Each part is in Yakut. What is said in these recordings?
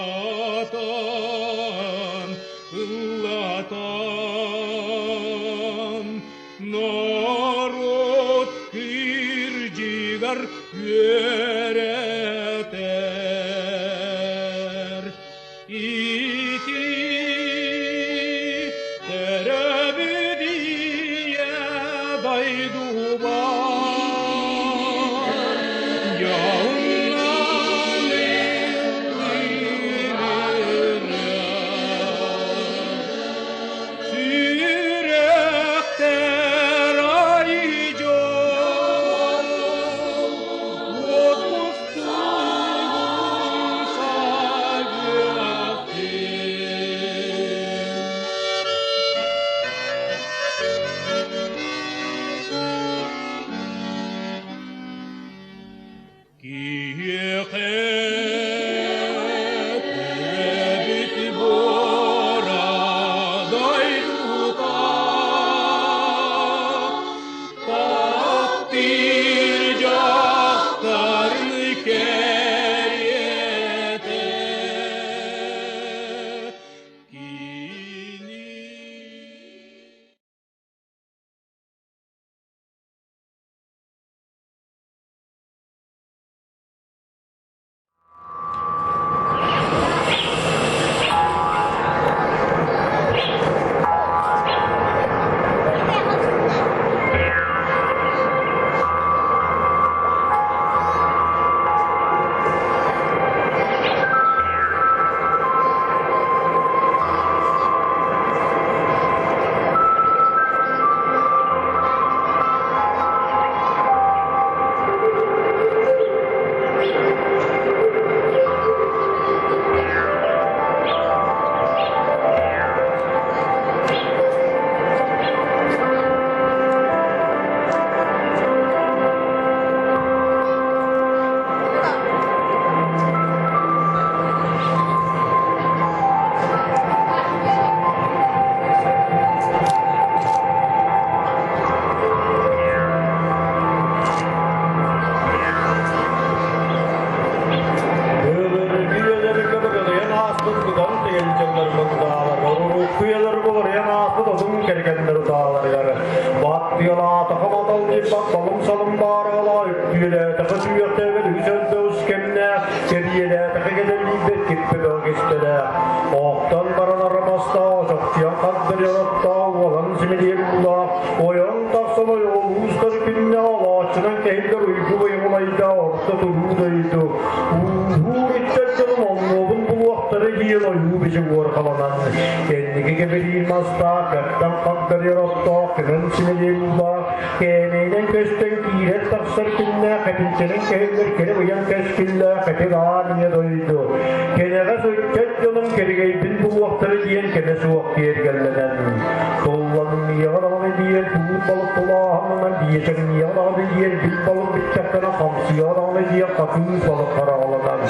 Ыллатан, ыллатан, норуот кырдьыгар үөрэтэр. Ити төрөөбүт ийэ дойдубар дьоһуннан Сүрэхтэр айдьол, уотустугун сагыахтын. Киһиэхэ төрөөбүт буора дойдута таптыыр дьахтарын кэриэтэ кини Былыргы үйэлэргэ быгылыйан ааспыт быдан тигэн дьоннор быгдаалар, урукку үйэлэргэ уларыйан ааспыт одун кэргэннэр утааларыгар баттыалаатаха матал дьиппат балым-салым баарыгала үктүөлээтэхэ сүүйэхтээбэт үгүс элбэх кэмнээх кэбиэлээтэхэ кэлэлиирбэт киппэ бөҕө кистэлээх Оохтон баран арамастаах, чохчуйан хардырыйар оттоох, уолан симэлийэр уулаах, ойон тахсан ойоҕолуустар күннээх олооччунан кэһиллэр уйгу бойумулайда орто туруу дойду. Ууһуур иччэр дьонум оннуобун булуохтара диэн ойуу бичик уорҕаланан, кэнники кэбириир мастаах, кэптэн хагдарыйар оттоох, көмөн симэлийэр уулаах, Кээмэйинэн көстөн киирэр-тахсар күннээх, этинчэнэн кэһиллэр кэрэ быйаҥ кэскиллээх этин аан ийэ дойду. Кэнэҕэс ыччат дьонум кэригэйбин булуохтара диэн кэмэ суох киэргэллэнэн. Туллаҥныйаҕа даҕаны диэн туур балык тулааһынынан биэчэҥниэҕэ даҕаны диэн бил балык бүттэхтэрэ хамсыйаҕа даҕаны диэн хатыыс балык хараҕаланан.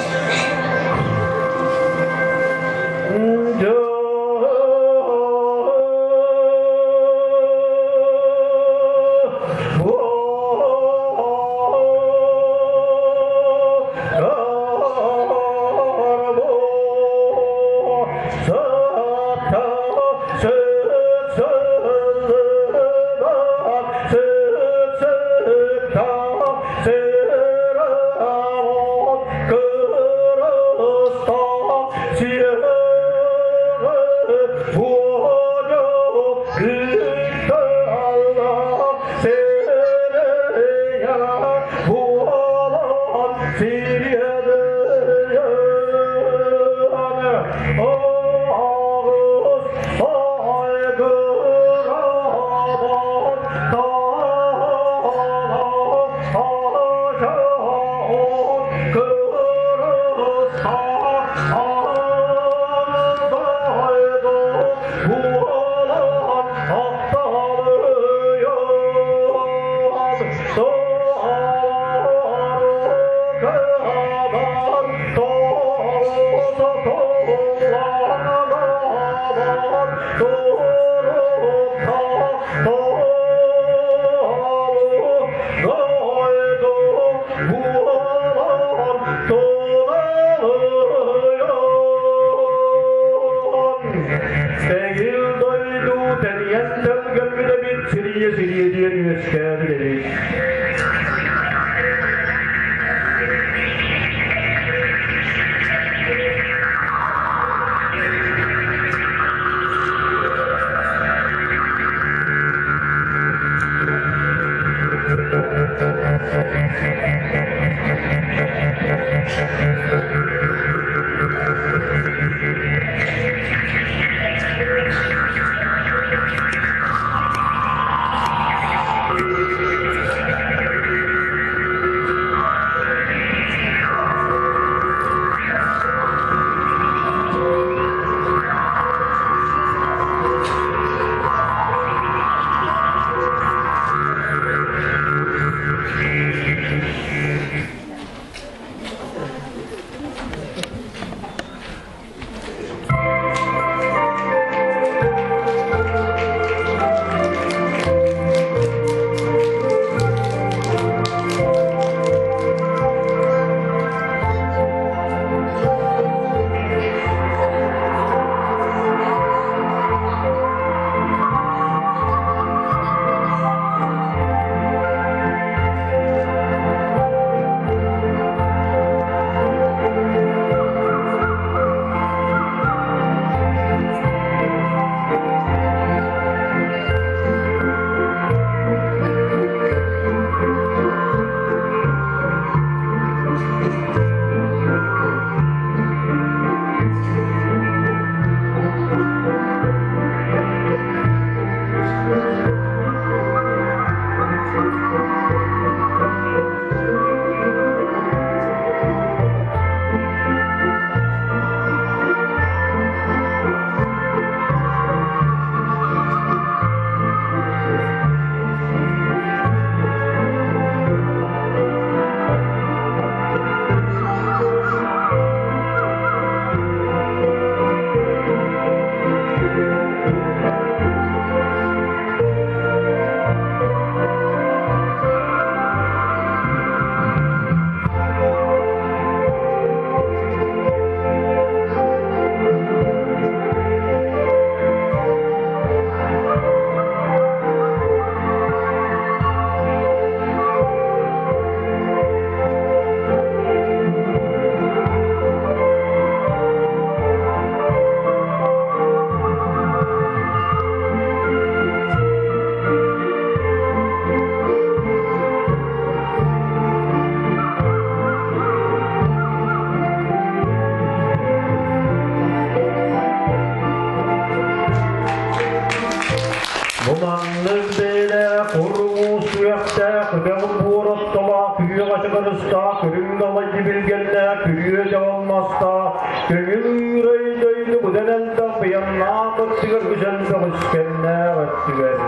Маннык бэйэлээх уруу сүрэхтээх, үтэх буор оттолоох, күрүө хачыгырыстаах, үрүҥ далай билгэллээх, күрүө дьабал мастаах, көҥүл ыырай дойду быдан элбэх быйаннаах өттүгэр үсэн көҕүскэннээх өттүгэр.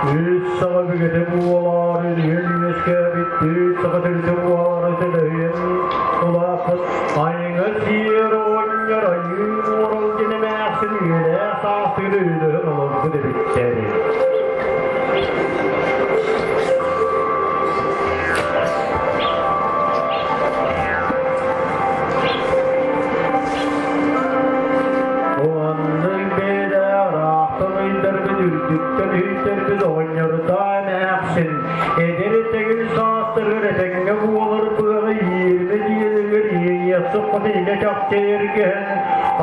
Үс саҕа бүгэтэ буолаары үөн үөскээбит, үс саха төрүтэ буолаары төлөһүйэн улааппыт айыҥа сиэр оҕонньор айыы уорал диэн эмээхсин үйэлээх саастыыр өйдөһөн олорбут эбиттэр. Оннук бэйэлээх ыраахтан ыйдарбыт үрдүктэн үйтэрбит оҕонньордоо эмээхсин эдэр этэгил саастарыгар этэҥҥэ буолар быаҕа ииринэ дьиэлэригэр иэйиэхсик хоту илэ чахчайыргэһэн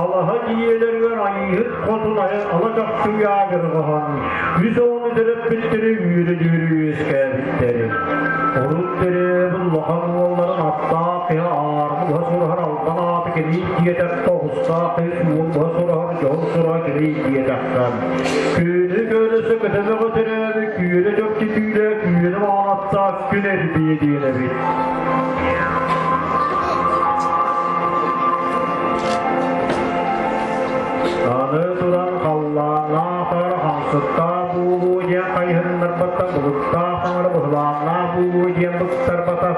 алаһа дьиэлэригэр айыыһыт хотун ала чахчы уйаагырҕаһан үс оҕону төрөппүттэри үөрэ-дьүөрэ үөскээбиттэр. Урут төрөөбүт улахан уолларын аттаах киһи аармы быһа сураһар албан ааты кэлии диэтэххэ оҕустаах киһи суол быһа сураһар дьоһун сураһа кэлии диэтэххэ Күөнү көлөсө көтөмөҕө төрөөбүт күөнэ чопчу түүлэ күөнэ маҕанаттаах күн эрбиэ диэн эбит. Аны туран халлааннаах ара хамсыттаах буолуо диэн хайыһыннарбаттан былыттаах таҥара быһылааннаах буолуо диэн быктарбата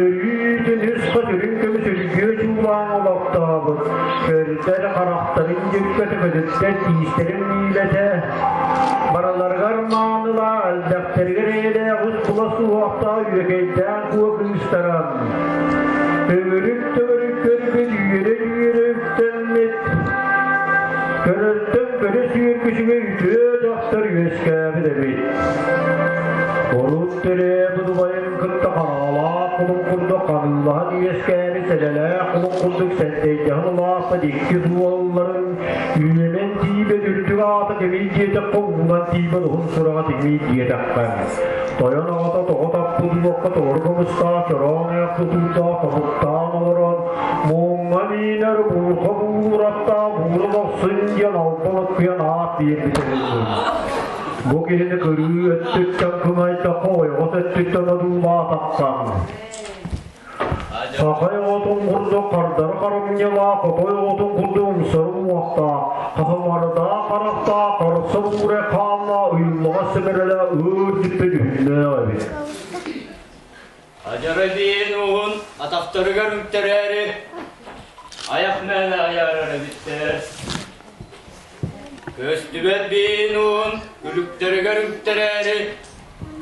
өрүүтүн үс хос үрүҥ көмүс үргүө чуулаан олохтообут көрдөр харахтарын дьүккөтө көтүттэр тиистэрин миилэтэ барыларыгар маанылаах элбэхтэригэр эйэлээх ус була суохтаах үөкэйдээх куо кыыстаран төгүрүк төгүрүк көрбүт үөрэ-үөрэ үктэммит көрөртөн көрө сүүргүсүгэ үтүө дьахтар үөскээбит эбит. Урут төрөөбүт убайын кытта хараҕалаах кулун курдук ханыылаһан үөскээбит сэлэлээх кулун курдук сэндэйдэһэн улааппыт икки суолларын үөмэн тиийбэт үрдүк аата кимий диэтэххэ уунан тиийбэт уһун сураҕа тимий диэтэххэ тойон аҕата тоҕо таппыт уокка толору көмүстээх чороон эх тутуурдаах тобуктаан олорон муҥҥа миинэр буурҕа буураттаах буура бохсун диэн албан оккуйан аат биэрбит эбит. Бу киһини кырыы өттүттэн кыҥайдахха ойоҕос өттүттэн одуулаатахха Сахай оҕотун курдук хардары харымньылаах, хотой оҕотун курдук умсары уҥуохтаах, хахымардаах харахтаах, харса буура хааннаах, уйуллаҕас сэбэрэлээх ыыр дьүттэ дьүһүннээх эбит. Адьара биэйин уһун атахтарыгар үктэрээри айах мээнэ айаарар эбиттэр. Көстүбэт биэйин уһун күлүктэригэр үктэрээри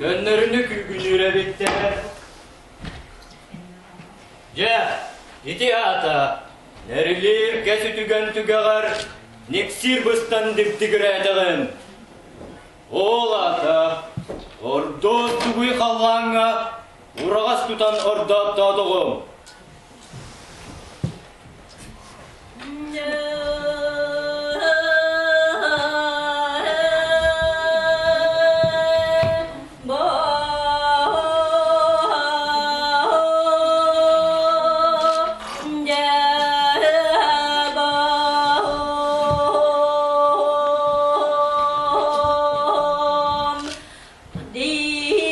көннөрүнү күүгүнүүр эбиттэр. Дьэ, ити аата Нэрилиир кэс үтүгэн түгэҕэр никсиир быстан дибдигирээтэҕим. Ол аата ордук тугуй халлааҥҥа ураҕас тутан ордооттоотоҕум.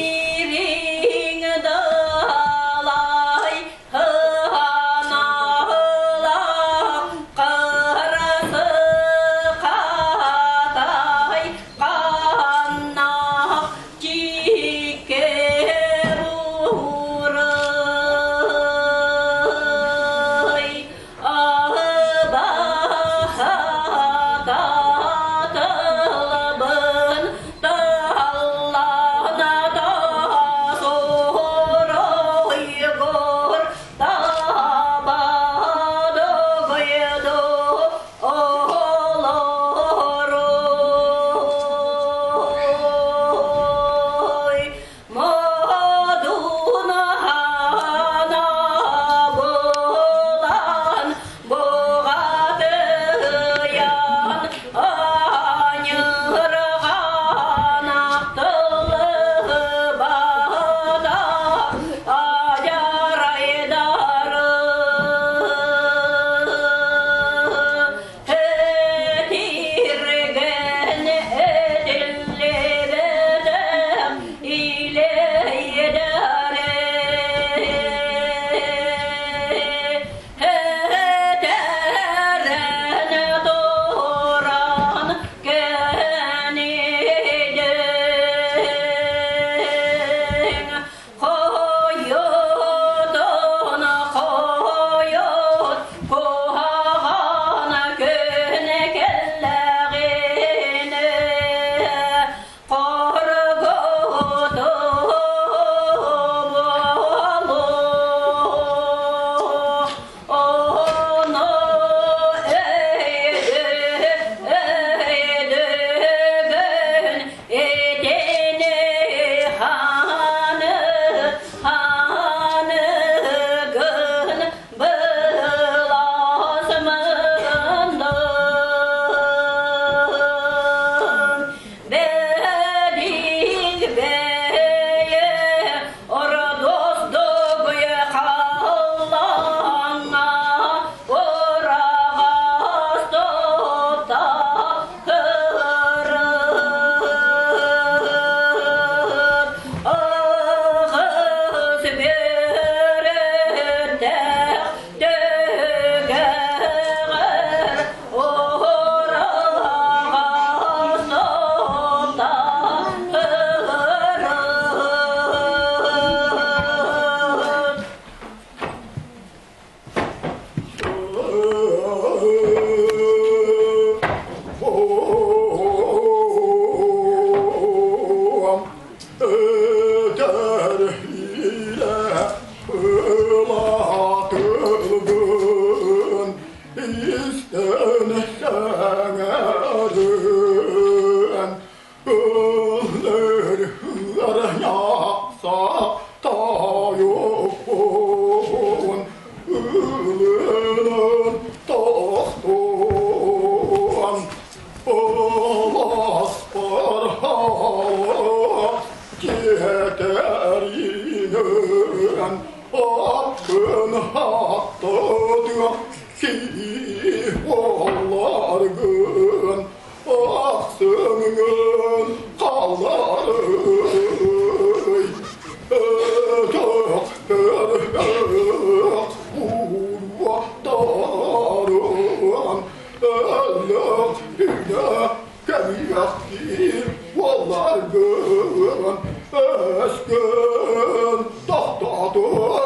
Дириҥ далай Истэн сэҥээрэн ыллыр ыарыйахса тайоппун ылынан тохтуон Олоспор киэтэринэн атын аттыга кии буолларгын ахсымҥын хаалларый өтөх өрөх уруоктарыан өлөх үлэ кэмиэхтиир буолларгын өскөн тохтотуой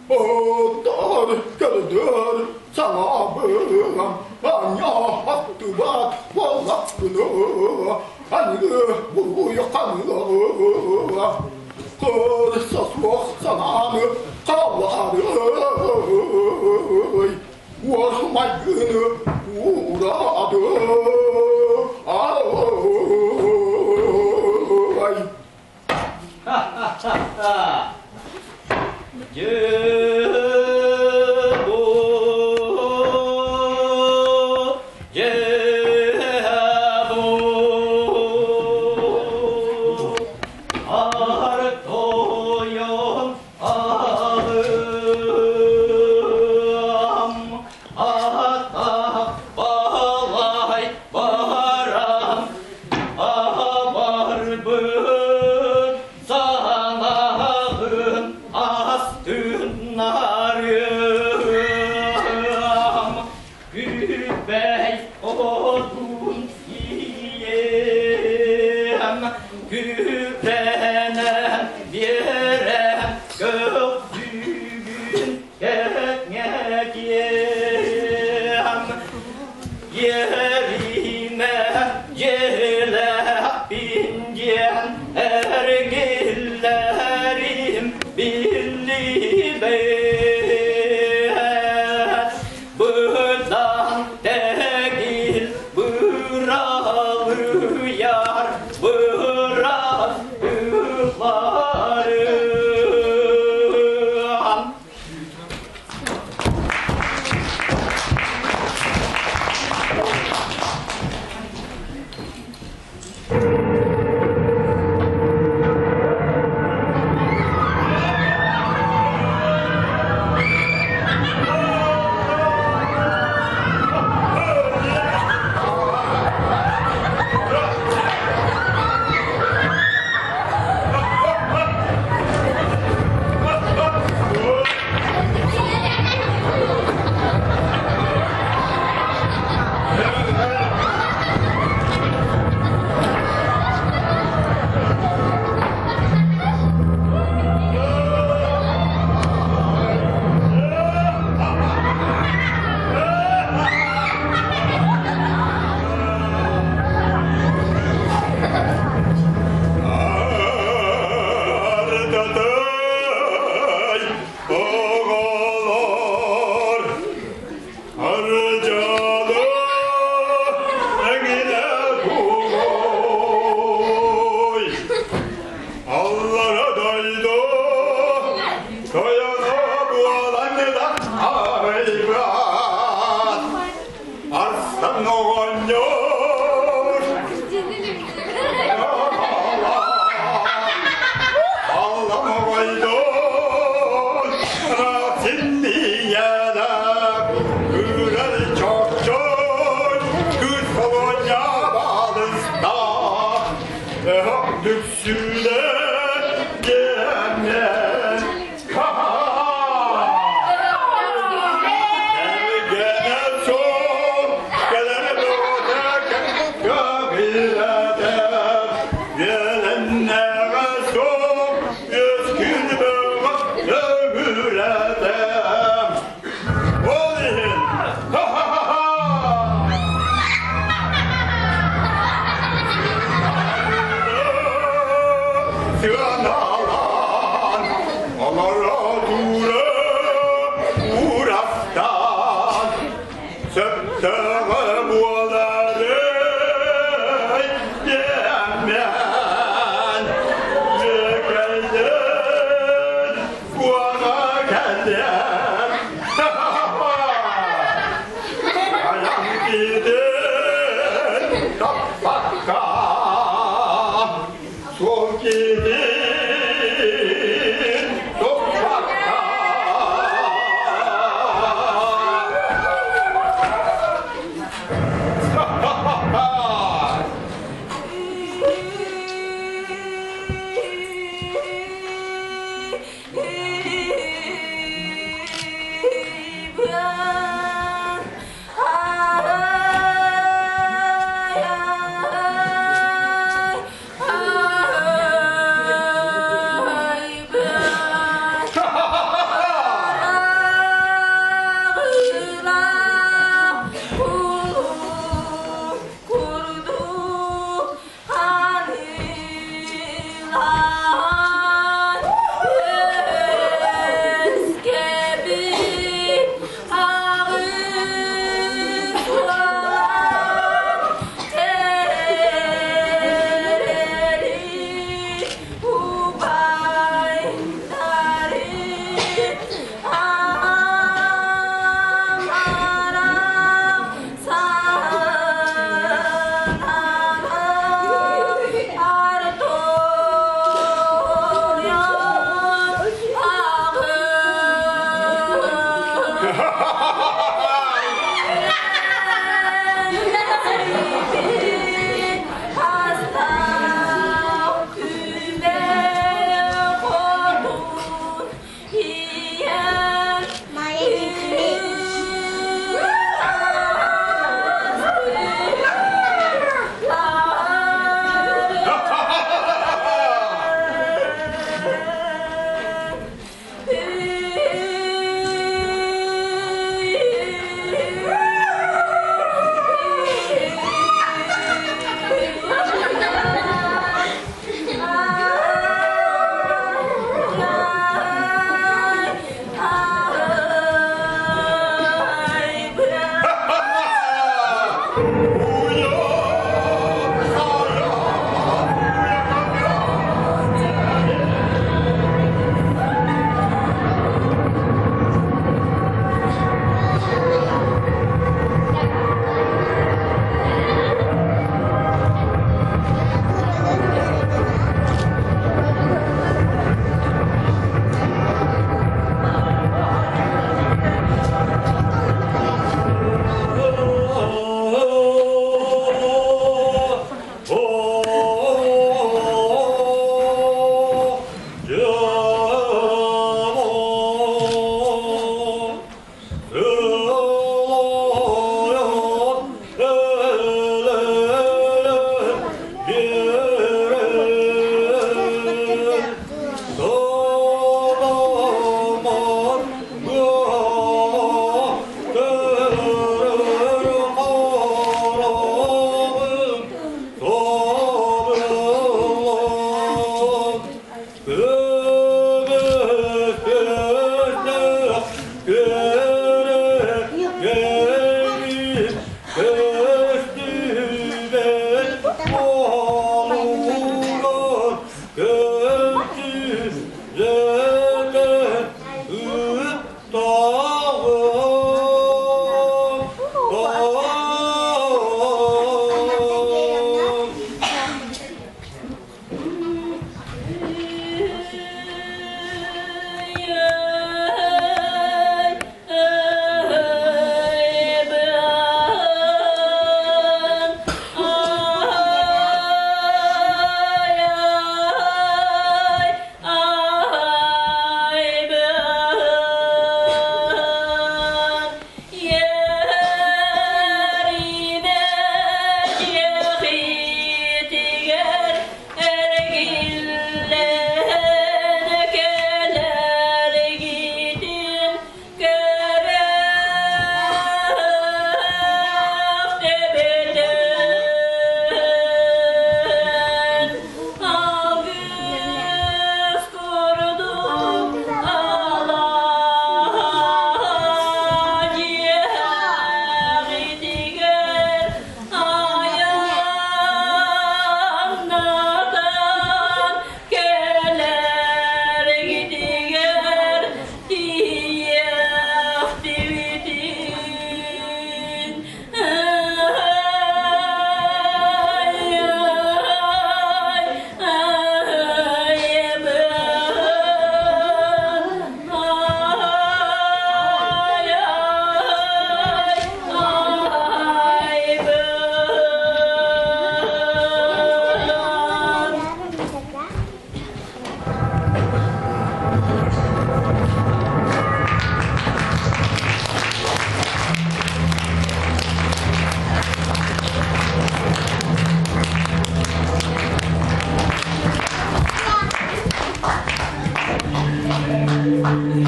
Оттор көрдөр саҥабыам анньаахтыбат буоллахпына аныгы буруйханыаҕа кырса суох санааны хаалларый уор майгыны уураады ай. Ха-ха-ха! Ар тойон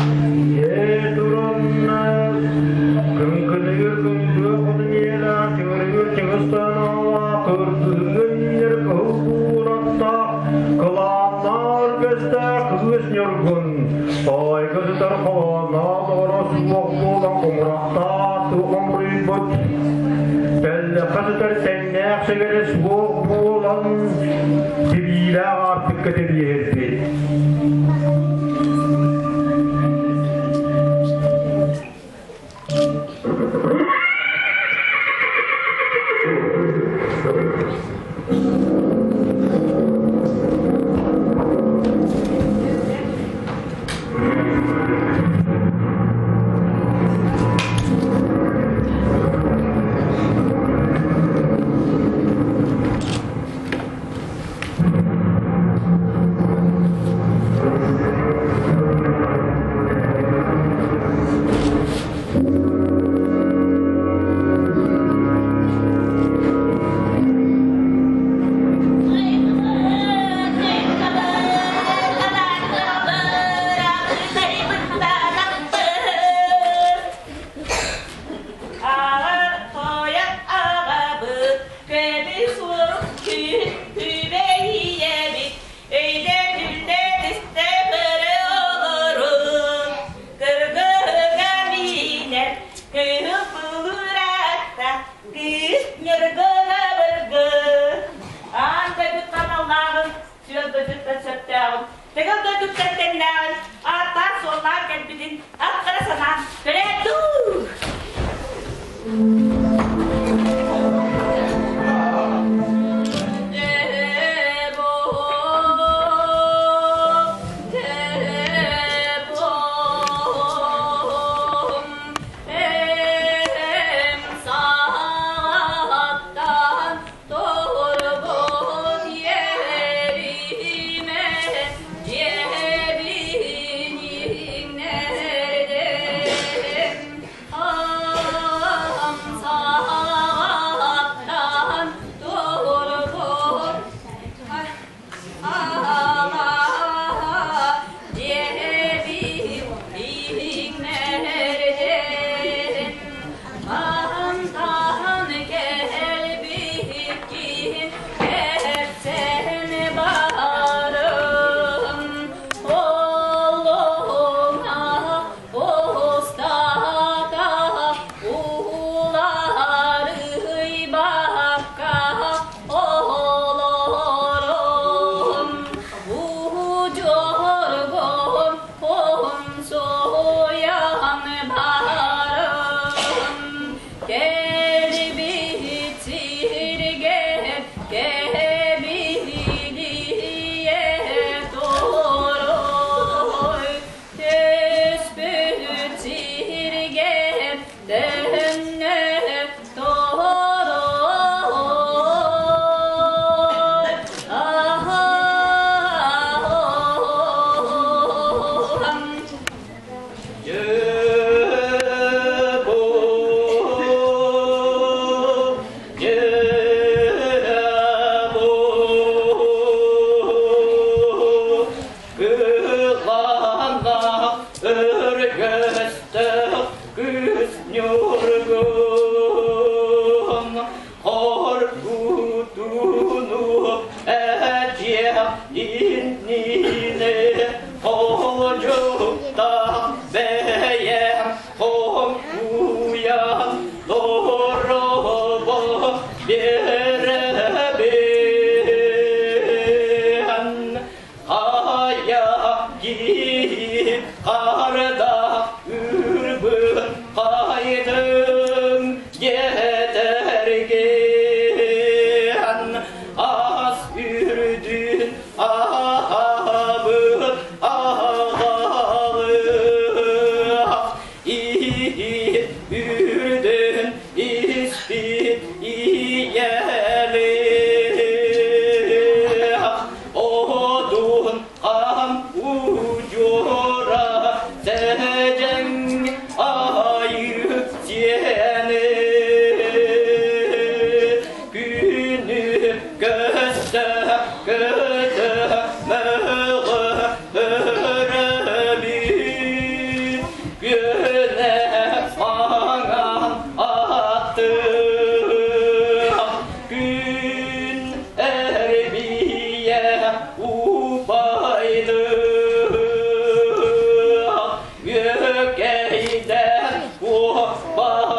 Дьиэ туранна кыҥкыныгыр кындыа хотун ийэлээх чыҥырыгыр чыҥыстаан аалаах кыргыһыгынньыр кыһыл куураттаах кылааннаар көстээх кыыс ньургун тоойго сытар хоһоонноох доҕоро суох буолан хомурахтаах хомуруйбут тэллэххэ сытар тэҥнээх сэгэрэ суох буолан тибиилээх аартыкка тэбиэһирбит. Аҕар тойон аҕабыт, көмүс урук күн күбэй ийэбит, өйдөбүллэр истэ көрө олорун, кыргыһыга миинэр, кыһыл былыратта, кыыс ньыргына быргы. Аан дойдуттан аналлааҕын, сүөл дойдуттан сөптөөҕүн, тыгыл дойдуттан тэҥнээҕин, ааттаан-суоллаан кэлбитин ат хара санаан көрөөт дуу! Торбот ериме ебиниңнердем. Төһөннө тоһорой аһаам. Өргөстөх күс ньургун хоргутуну этиэх иннинэ холдьуктаах бэйэм хоҥкуйан дорогу биэрэбин. Хайа киһи харда үрбүн хайдым диэтэргин ас үрдүн аһабыт аҕалыах иһит үрдүн испит ийэлиэх Одун хаан удьуора сэдьэҥ айыы сиэни күнү көстө көтө мөҕө өрөбүт күнэ хаҥан аттыах күн эрбийэ убайдыах үөкэйдэн куобалыста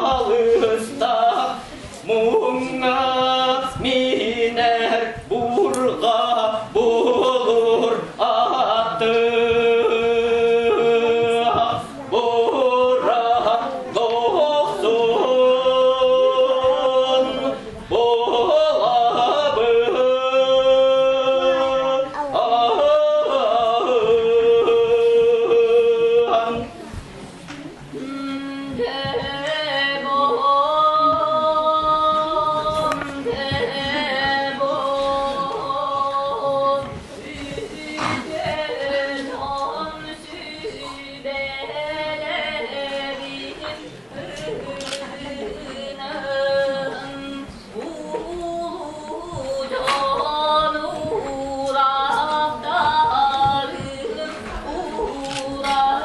муҥҥа минэр бурҕа булур аттыах бура дохсун Буолабын. Улуу дьон ураахтарын уурастым.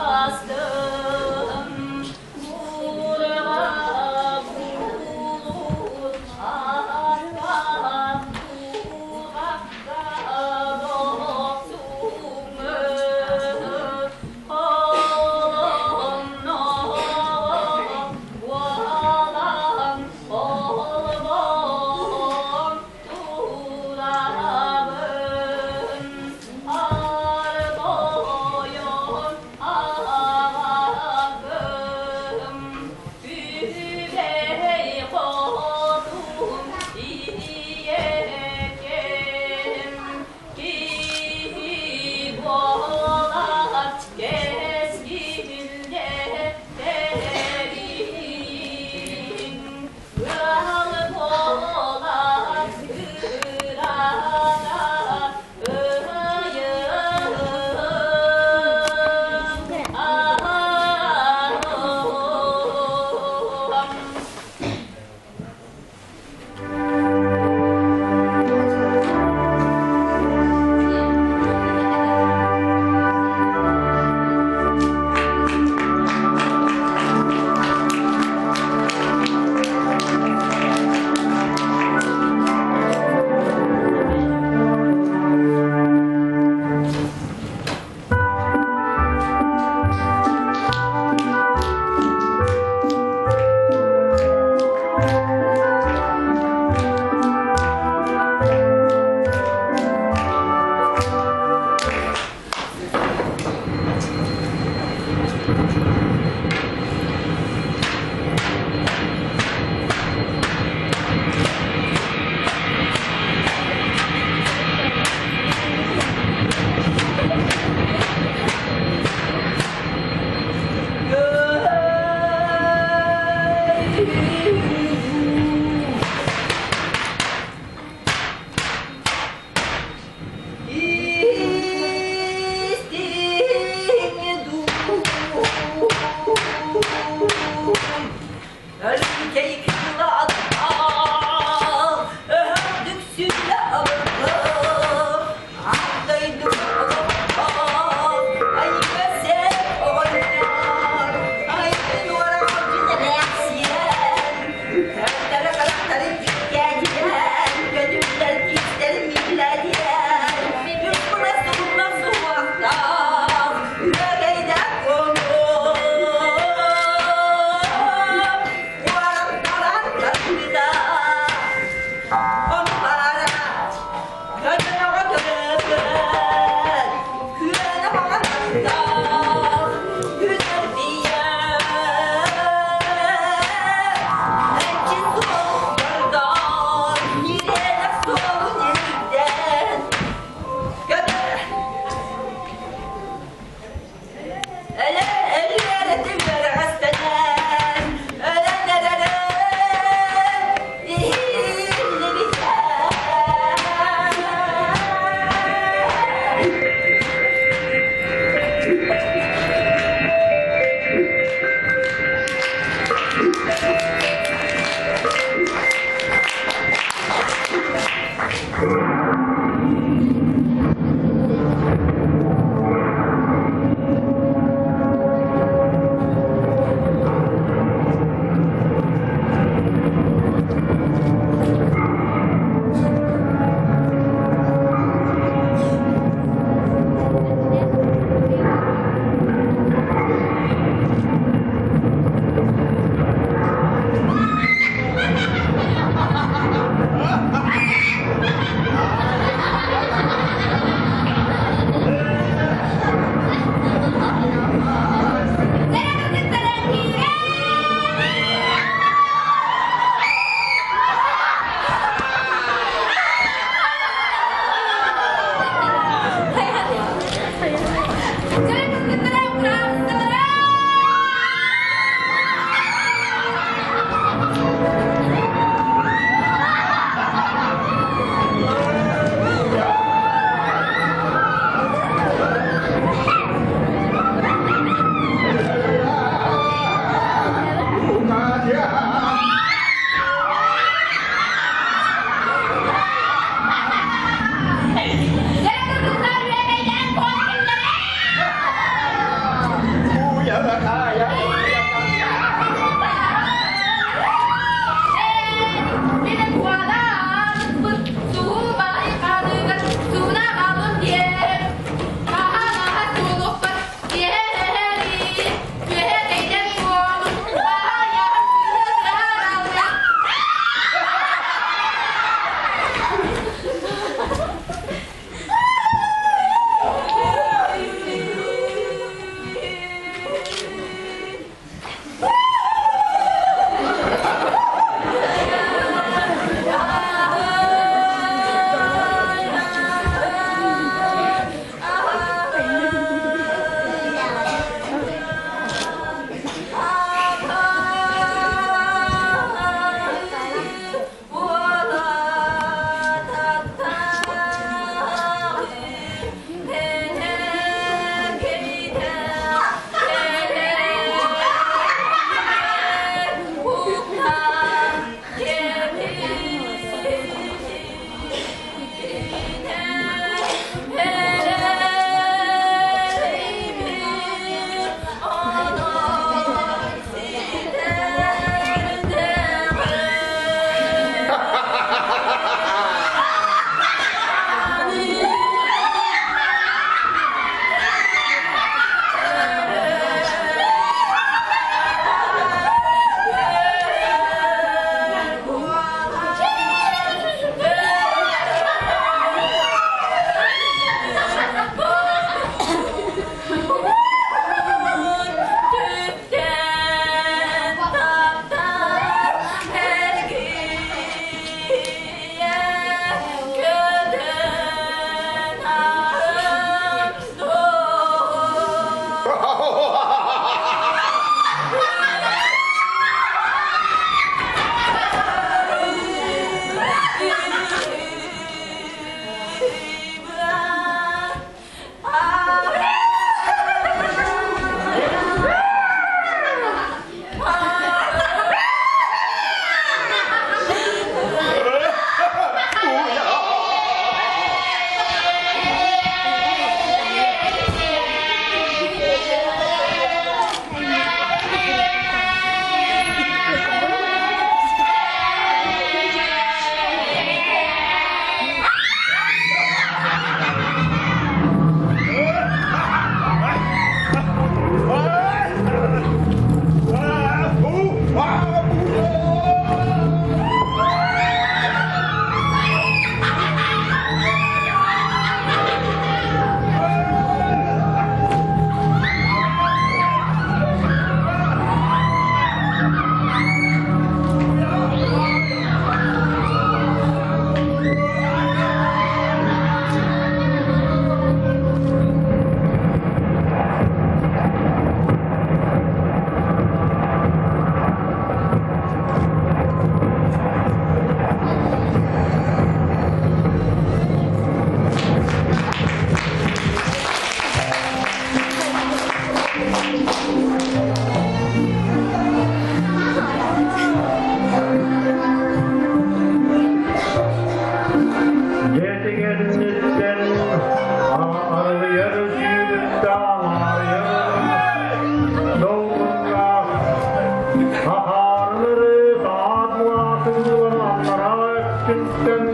Көстөн,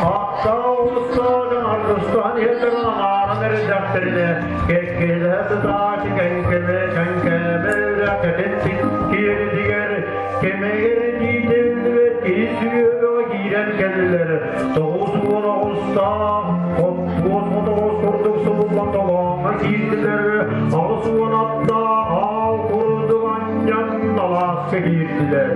аттаах оҕустаах дьон аргыстаһан иһэллэрин анааран эрэйдэхтэринэ, кэккэлэһэ сытааччы кэҥкэмэ кэҥкээмэ үрэх кэтит киэлитигэр кэмэгэр тиитиллибэт киһи сүһүөҕэ киирэн кэллилэр. 90 оҕустаах, хоппуос хотоҕос курдук субуллан толооҥҥо киирдилэр, 80 аттаах аал курдук анньан алааска киирдилэр.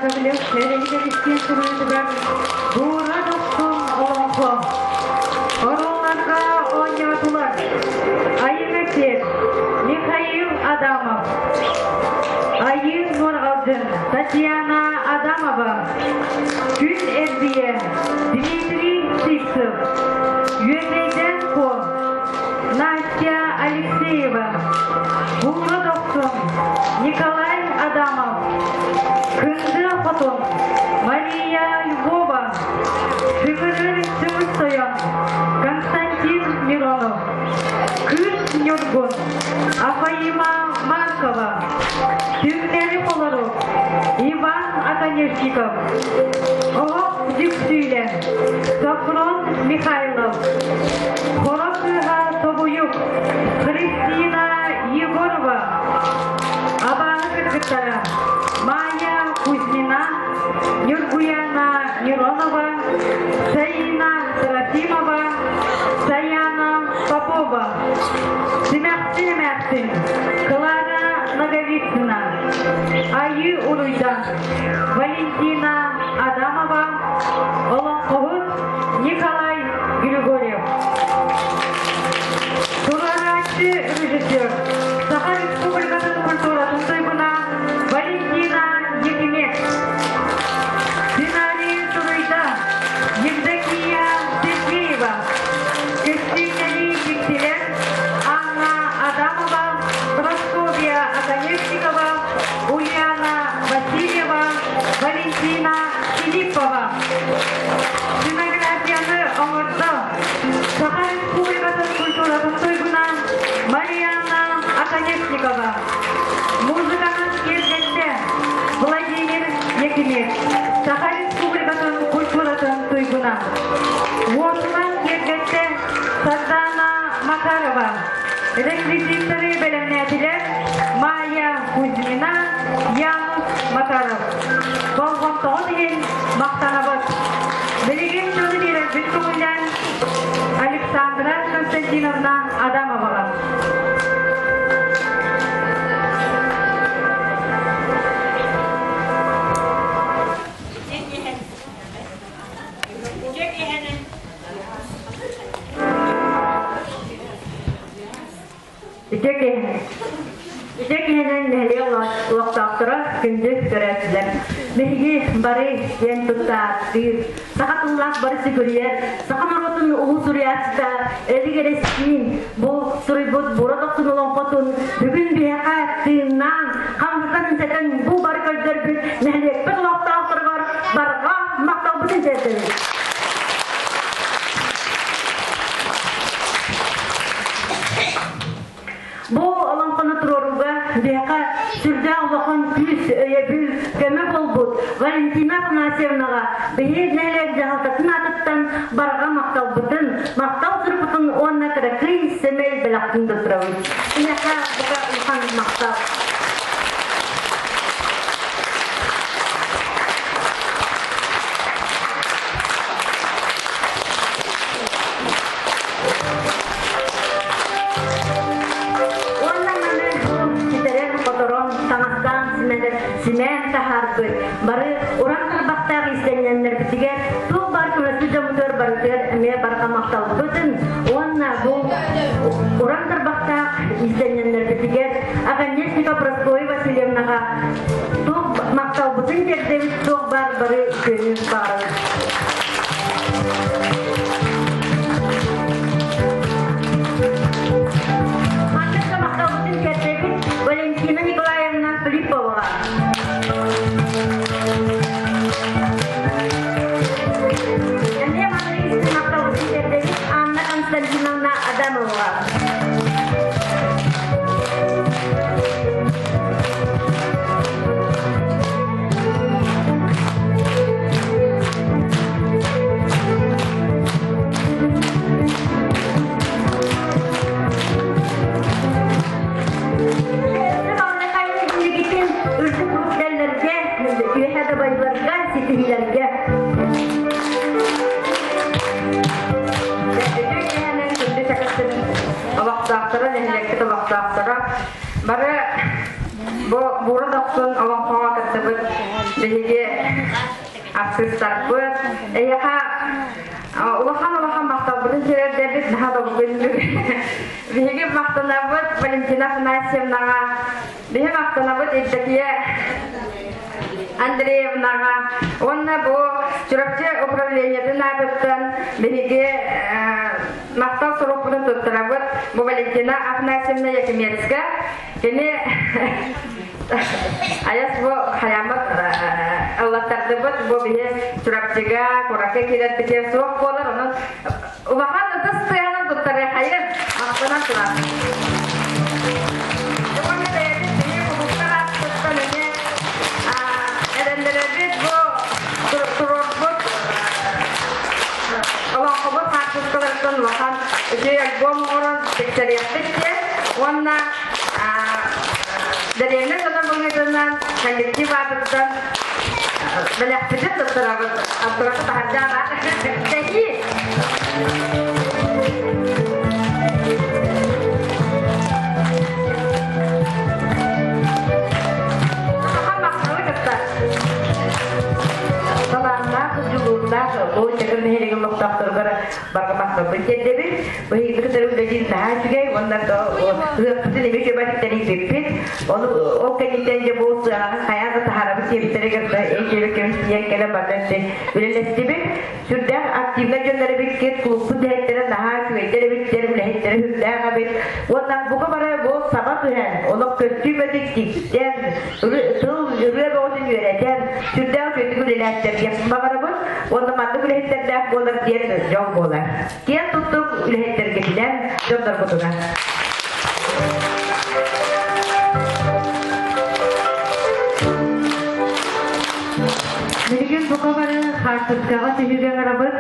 Яковлев Эрэлик Алексей суруйуутугар Буура Дохсун олоҥхо. Оруолларга оонньоотулар Айыҥа Сир, Михаил Адамов, Айыы Нуорҕалдьын, Татьяна Адамова, Күн Эрбийэ, Дмитрий Сивцев, Үөдэйдэн Куо, Настя Алексеева, Буура Дохсун, Николай Адамов, Кындыа Хотун, Мария Львова, Сыҥырыр Сымыс Тойон, Константин Миронов, Кыыс Ньургун, Афаима Маркова, Түҥнэри Холорук, Иван Оконешников, Оһох Дьүксүүлэ, Софрон Михайлов, Хоро кыыһа Тобуйук, Христина Егорова, абааһы кыргыттара Майя Кузьмина, Нюргуяна Миронова, Саина Трофимова, Саяна Попова, Симэхтин эмээхсин Клара Ноговицына, Айыы Уруйдан, Валентина Адамова, олоҥхоһут Николай Григорьев. Туруорааччы режиссер, Саха Республикатын культуратын туйгуна Валентина Якимец. Сценарий суруйда Евдокия Сергеева. Көстүүннэри дьиктилэр Анна Адамова, Прасковья Оконешникова, Ульяна Васильева, Валентина Филиппова. Сценографияны оҥордо Саха Республикатын культуратын туйгуна Марианна Оконешникова. Музыканын киэргэттэ Владимир Якимец. Саха Республикатын культуратын туйгуна. Уотунан киэргэттэ Сардана Макарова. Реквизитторы бэлэмнээтилэр Майя Кузьмина, Янус Макаров. Болҕомтоҕут иһин махтанабыт. Билигин тылы биэрэрбит көҥүллээн Александра Константиновна Адамоваҕа. Үтүө киһи. Үтүө киһинэн нэһилиэк олохтоохторо күндү көрөөччүлэр. Биһиги бары диэн туттааттыыр, саха тыллаах бары сүгүрүйэр, саха норуотун улуу суруйааччыта Элик Эрэстиин бу суруйбут Бура Дохсун олоҥхотун бүгүн биһиэхэ тыыннаан, хамсатан-имсэтэн бу бары көрдөрбүт нэһилиэкпит олохтоохторугар барҕа махталбытын тиэрдэбит. Бу олоҥхону туруорууга биһиэхэ сүрдээх улахан күүс, өйөбүл, көмө буолбут Валентина Афанасьевнаҕа биһи нэһилиэк дьаһалтатын аатыттан барҕа махталбытын, махтал сурукпутун уонна кыракый сэмэй бэлэхпин туттарабыт. Киниэхэ бука улахан махтал. Уонна маны ситэрэн-хоторон, таҥастаан симээн таһаарбыт, бары уран тарбахтаах иистэнньэннэрбитигэр туох баар көмөтү дьоммутугар барытыгар эмиэ барҕа махталбытын уонна бу уран тарбахтаах иистэнньэннэрбитигэр Оконешникова Прасковья Васильевнаҕа туох махталбытын тиэрдэбит, туох баар бары күөнү баҕарабыт. Маннык да махталбытын тиэрдэбит Валентина Николаевна Филипповаҕа. Эмиэ маннык истиҥ махталбытын тиэрдэбит Анна Константиновна Адамоваҕа. Үрдүк үрдэллэргэ, үөһэ дабайыларга, ситиһиилэргэ. Олохтоохторо, нэһилиэкпит олохтоохторо бары бу Буура Дохсун олоҥхоҕо кыттыбыт. Биһиги артыыстарбыт эйиэхэ улахан-улахан махталбытын тириэрдэбит, наһаа долгуйдук. Биһиги махтанабыт Валентина Афанасьевнаҕа, биһи махтанабыт Евдокия Андреевнаҕа уонна бу Чурапчы управлениетын аатыттан биһиги махтал сурукпутун туттарабыт бу Валентина Афанасьевна Якимецка. Кини айас бу хайаммыт ыллаттардыбыт бу биһи Чурапчыга, куоракка киирэрбитигэр суох буолар, онон улахан ытыс тыаһынан туттарыахайын махтанан туран. Уонна бэйэбит биһи кулууптар ааттыттан эмиэ эрэннэрэбит бу туруорбут олоҥхобут хаартыскаларыттан улахан үчүгэй альбом оҥорон тиксэриэхпит диэн уонна дэриэбинэ дьоно быһыытынан коллектив аатыттан бэлэхпитин туттарабыт. Антурата таһырдьа Кэһии! Махталы кытта. Талааннаах, дьулуурдаах бу Чакыр нэһилиэгин олохтоохторугар барҕа махталбын тиэрдэбин. Быһыыны кытары үлэлиир наһаа үчүгэй уонна ыһыахпытын эмиэ үчүгэй тэрийбиппит. Ону ол кэнниттэн дьэ бу сыанаҕа хайаан да таһаарабыт диэбиттэригэр да эйиэбэ көмүс тиийэн кэлэн барда үлэлэстибит. Сүрдээх активнай дьоннор эбиккит, клубпут үлэһиттэрэ наһаа үчүгэйдэр эбиттэр, үлэһиттэрэ сүрдээх эбит. Уонна бука бары бу саба түһэн, олох көстүү мөтүк тиктэн, тыл ырыа бөҕөтүн үөрэтэн, сүрдээх үчүгэйдик үлэлээттэр диэн баҕарабын. Уонна маннык үлэһиттэрдээх буолар диэн дьол буолар. Киэн туттуҥ үлэһиттэргитинэн, дьонноргутунан. Билигин бука бары хаартыскаҕа түһүүгэ ыҥырабыт.